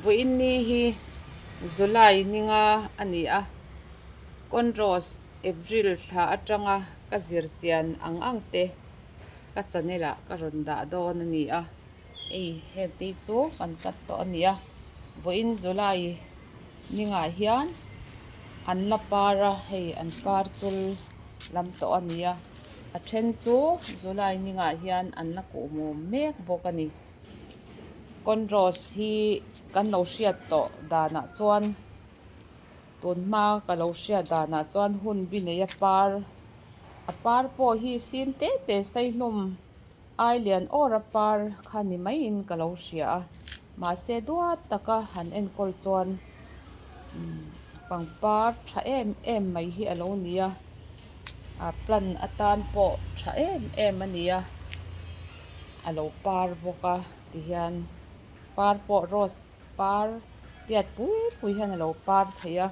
Vawiinni hi July ninga a ni a, Conros April thla atanga ka zir chian ang ang te ka channel ah ka rawn dah dawn a ni a, hei heng te hi chu kan cut tawh a ni a, vawiin July ningah hian an la par a, hei an par chul lam tawh a ni a, a then chu July ningah hian an la kuhmawm mek bawk a ni. Conros hi kan lo hriat tawh danah chuan tun hma ka lo hriat danah chuan hun bi nei a par a par pawh hi sin te te saihlum ai lian awr a par kha ni maiin ka lo hria a mahse duat taka han enkawl chuan pangpar tha em em mai hi a lo ni a a plant atan pawh tha em em a ni a. A lo par bawk a tihian par pawh rose par tiat pui pui hian a lo par thei a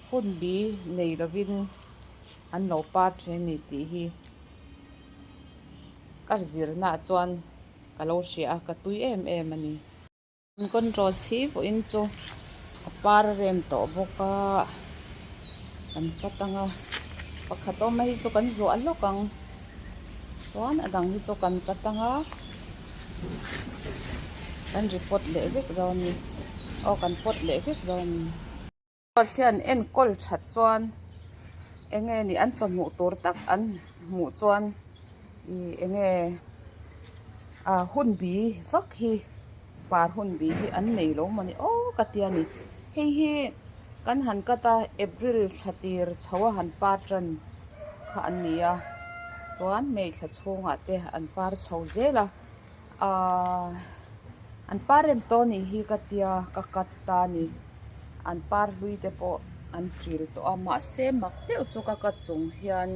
hun bi nei lovin an lo par thin a ni tih hi ka zirnaah chuan ka lo hria a ka tui em em a ni. Control hi vawiin chu a par rem tawh bawk a kan cut ang a pakhat awm hi chu kan zuah lawk ang chuan a dang hi chu kan cut ang a kan ri pawt leh vek dawn a ni aw kan pawt leh vek dawn a ni. Rose hian enkawl that chuan eng nge ni an chawhmuh tur tak an hmuh chuan ih eng nge ah hun bi vak hi par hun bi hi an nei lo maw ni aw ka ti a ni hei hi kan han cut a April thla tir chho a han par tan kha an ni a chuan May thla chhungah te an par chho zel a ahh an par rem tawh a nih hi ka tia ka cut ta a ni an par hlui te pawh an fil tawh a mahse mak deuh chu ka cut chung hian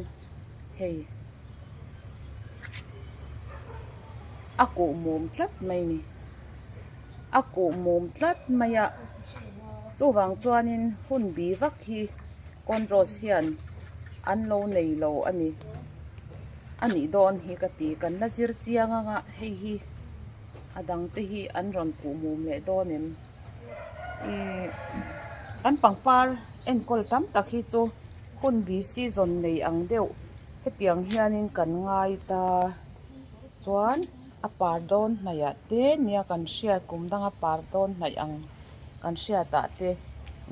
hei a kuh mum tlat mai a ni a kuh mum tlat mai a chuvang chuanin hun bi vak hi Conros hian an lo nei lo a ni a nih dawn hi ka ti kan la zir chiang ang a hei hi a dang te hi an rawn kuh mum leh dawn em ihh kan pangpar enkawl tam tak hi chu hun bi season nei ang deuh hetiang hianin kan ngai ta chuan a par dawn hnaih ah te nia kan hriat kum danga par dawn hnaih ang. Kan hriatah te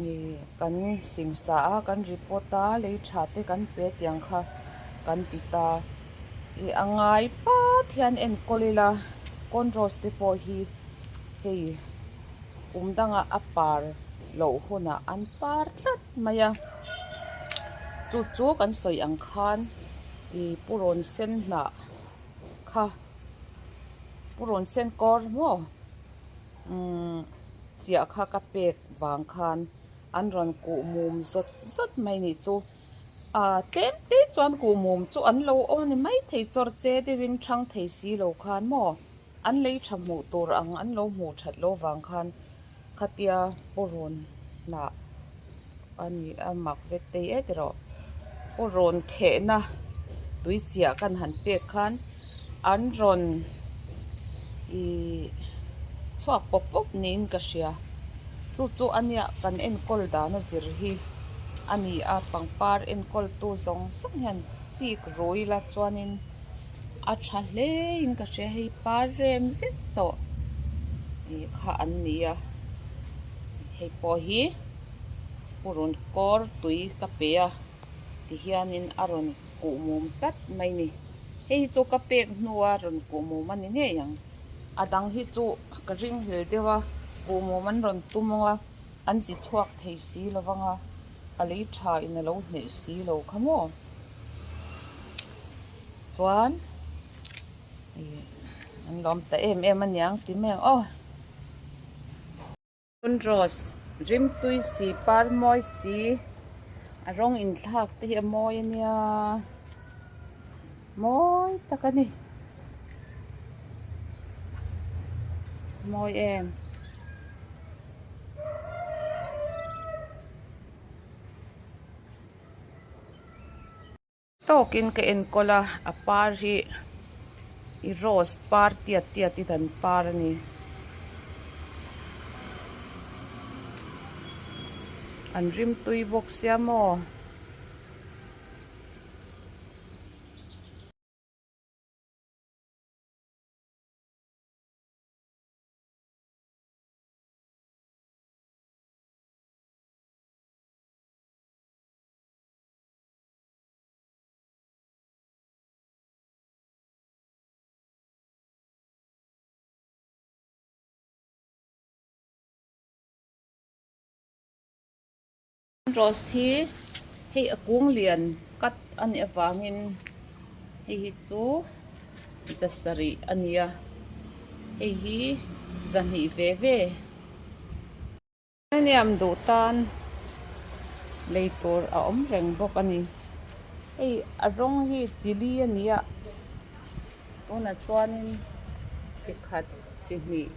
ih kan singsa a kan report a lei tha te kan pe tiang kha kan ti ta ih a ngai pat hian enkawl ila corn rose te pawh hi hei kum danga a par loh hunah an par tlat mai a chu chu kan sawi ang khan ih purawn sen hnah kha purawn sen kawr maw. Umm chiah kha ka pek vang khan an rawn kuh mum zawt zawt mai nih chu ah tlem te chuan kuh mum chu an lo awm a ni maithei chawr che deuhin thang thei si lo khan maw an lei tha hmuh tur ang an lo hmuh that loh vang khan khatia pawrawn hnah a ni a mak vet tei et erawh pawrawn khehna tui chiah kan han pek khan an rawn ihh chhuak pawp pawp niin ka hria chu chu a nia kan enkawl dan a zir hi a ni a pangpar enkawl tu zawng zawng hian chik rui la chuanin a tha hle in ka hria hei par rem vek tawh ih kha an ni a hei pawh hi purun kawr tui ka pe a tihianin a rawn kuh mum tlat mai a ni hei hi chu ka pek hnua rawn kuh mum a ni ngei ang a dang hi chu ka ring hlel deuh a kuh mum an rawn tum ang a an chi chhuak thei si lo vang a a lei tha in a lo hneh si lo kha maw chuan ih an lawm ta em em a niang ti mai ang aw. Rose rimtui si par mawi si a rawng inthlak te hi a mawi a nia mawi tak a ni mawi em. Tawkin ka enkawl a a par hi i rose par tiat tiat in an par a ni. An rim tui bawk sia maw? Rose hi hei a kung lian cut a nih avangin hei hi chu zasarih a ni a hei hi zahnih ve ve. Hniam duh tan lei tur a awm reng bawk a ni. Hei a rawng hi chili a ni a tunah chuanin chi khat chi hnih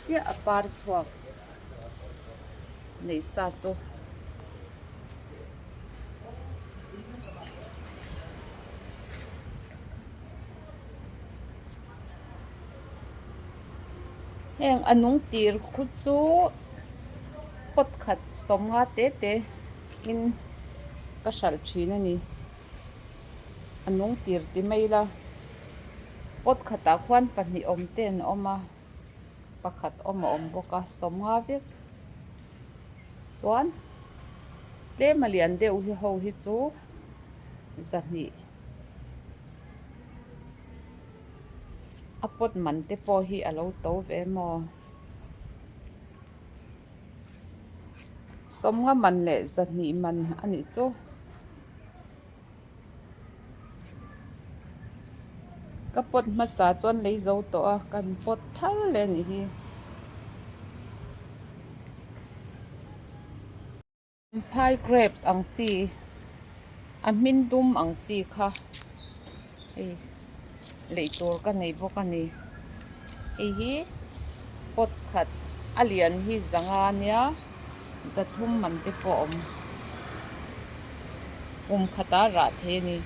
chiah a par chhuak neih sa chu. Heng a nung tir khu chu pot khat sawmnga te te in ka hralh thin a ni a nung tir ti mai ila pot khatah khuan pahnih awm te an awm a pakhat awm a awm bawk a sawmnga vek chuan tlem a lian deuh hi ho hi chu zahnih. A pot man te pawh hi a lo to ve maw? Sawmnga man leh zahnih man a nih chu. Ka pot hmasa chuan lei zo tawh a, kan pot thar leh a nih hi. Phai grape ang chi a hmin dum ang chi kha hei lei tur ka nei bawk a ni hei hi pot khat a lian hi zanga nia zathum man te pawh a awm kum khatah rah thei a ni.